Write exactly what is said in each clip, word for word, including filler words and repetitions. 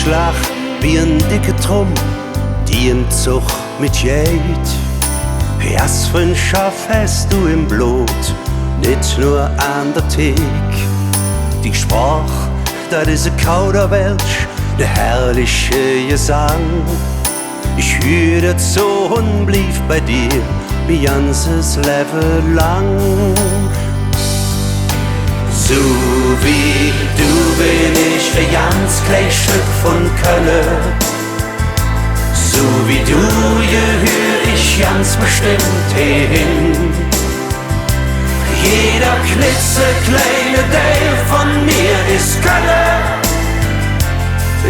Lach wie en decke Trumm, die em Zog metgeiht. Gastfrindschaff häs do em Blod, nit nor an der Thek. Ding Sproch, dat es e Kauderwelsch, ne herrliche Gesang. Ich hür dat su un bliev bei dir, mi ganzes Levve lang. Su wie do ben ich e ganz klei Stöck vun Kölle. Su wie do gehür ich ganz bestemmp heehin. Jeder klitzekleine Deil vun mir es Kölle.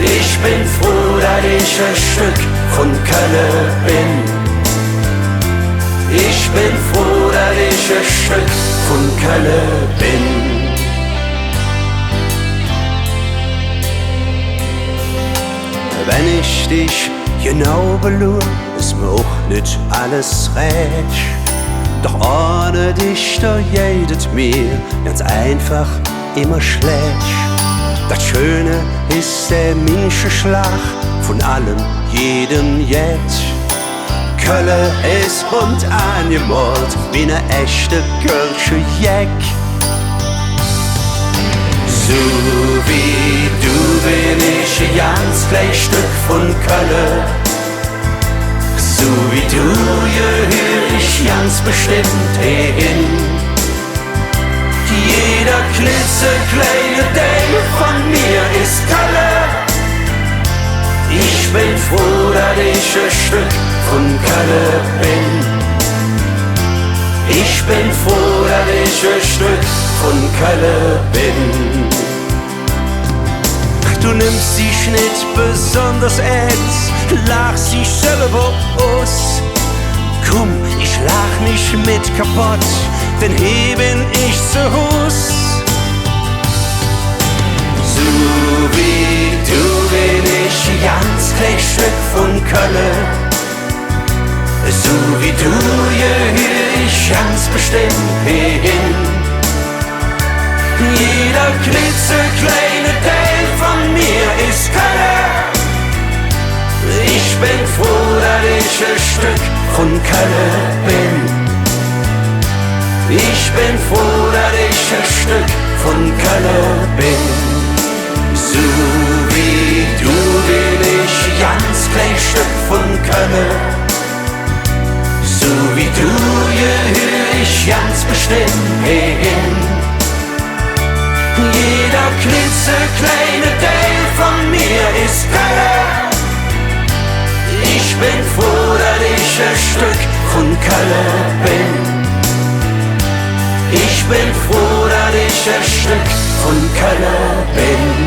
Ich ben fruh, dat ich e Stöck vun Kölle ben. Ich ben fruh, dat ich e Stöck vun Kölle ben. Wann ich dich genau beluur, es mer och nit alles rääch. Doch ohne dich, do geiht et mir ganz einfach immer schlääch. Dat Schöne es der Minscheschlag vun allem, jedem jet. Kölle es bunt aangemolt, wie ne echte kölsche Jeck. Su wie do ben ich e ganz klei Stöck vun Kölle. Su wie do gehür ich ganz bestemmp heehin. Jeder klitzekleine Deil vun mir es Kölle. Ich ben fruh, dat ich e Stöck vun Kölle ben. Ich ben fruh, dat ich e Stöck vun Kölle ben. Do nemms dich nit besonders ääns, lachs dich selver us. Kumm, ich lach mich met kapodd, denn hee ben ich zo Hus. Su wie do ben ich e ganz klei Stöck vun Kölle. Su wie do gehür ich ganz bestemmp heehin. Jeder klitzekleine Deil vun mir es Kölle. Ich ben fruh, dat ich e Stöck vun Kölle ben. Ich ben fruh, dat ich e Stöck vun Kölle ben. Su wie do ben ich e ganz klei Stöck vun Kölle. Su wie do gehür ich ganz bestemmp heehin. Jeder klitzekleine Deil vun mir es Kölle. Ich ben fruh, dat ich e Stöck vun Kölle ben. Ich ben fruh, dat ich e Stöck vun Kölle ben.